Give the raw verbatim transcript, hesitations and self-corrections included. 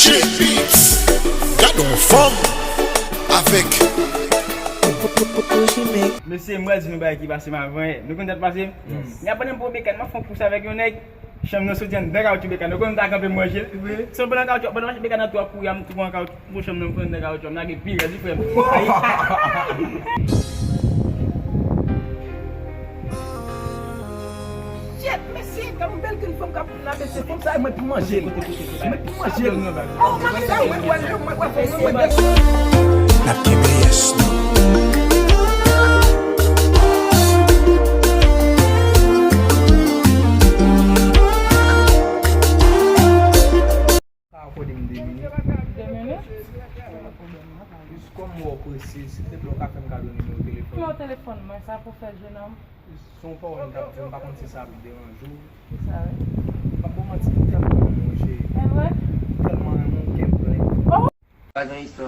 J Beats. Gad on fanm avèk Mesye, m pral di nou bagay ki pase m avan yè. Nou konn sa k pase m? Yè pandan m pran Bekan, m ap fè yon kous avèk yon nèg. Chanm nan soti anndan kawotchou Bekan. Nou konn m ta kanpe m manje l. Se pandan kawotchou, pandan m mache Bekan nan twò kouri a, m twò an kawotchou. Bon, chanm nan m pran anndan kawotchou a, m lage pi rèd wi frè m. Shit, mesye, gade yon bèl grenn fanm k ap vin la, mesye, fanm sa, mwen pou manje l. Mwen pou manje l. Oh, mwen sa, mwen wè, mwen wè, mwen wè. N ap kenbe yès nou. Sa akòde m de minit. De minit? Jis kòm m wè w prese, silteplè w ka fè m kado nimewo telefòn. Nimewo telefòn mwen, sa pou fè, jenòm? Se yon pawòl m t ap di w, m pa konn si sa ap deranje w. Kisa, wi? M ap ba w manti, m tèlman renmen w, cheri. E vre? M tèlman renmen w, kè m plen. Pa gen istwa.